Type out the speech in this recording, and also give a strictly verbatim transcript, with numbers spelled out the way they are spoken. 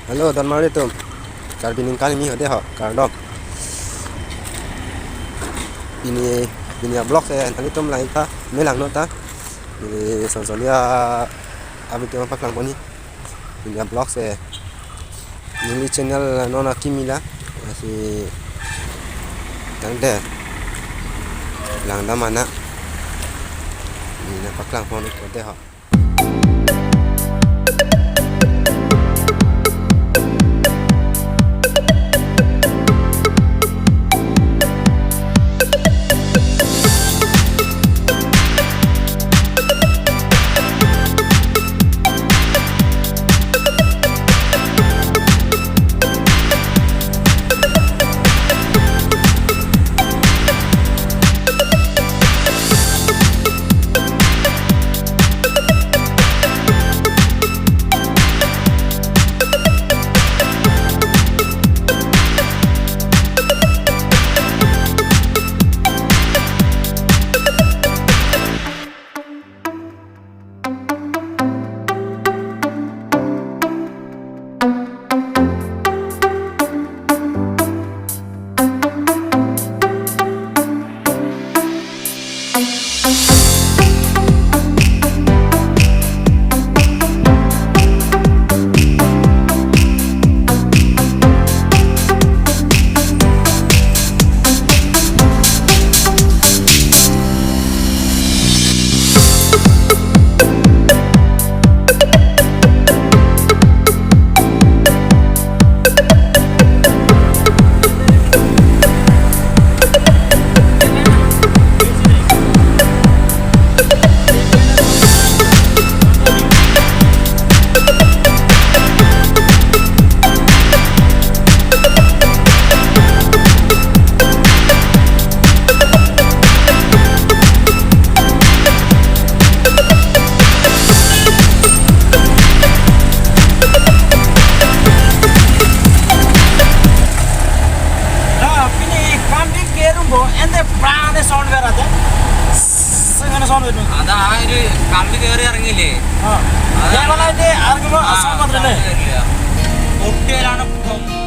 Hello, donmar atum. Karbi ningkan kimi hode ho, kardom. Pini, pini a-vlog si nanglitum langtha, me langnon ta. Pini Sonsoni a, abitum paklangponji. Pini a-vlog si neli channel non akimi la, lasi tangte langdam mana. Neli nangpaklangpon hode ho. Ah, pini kam di kerum bo, ante prane sound berate. Sengane sound beru. Ada, ah, ini kam di keri arang ini. Ah. Ada. Dia malah dia arang mo, ah, asal matre ne. Hotel anak.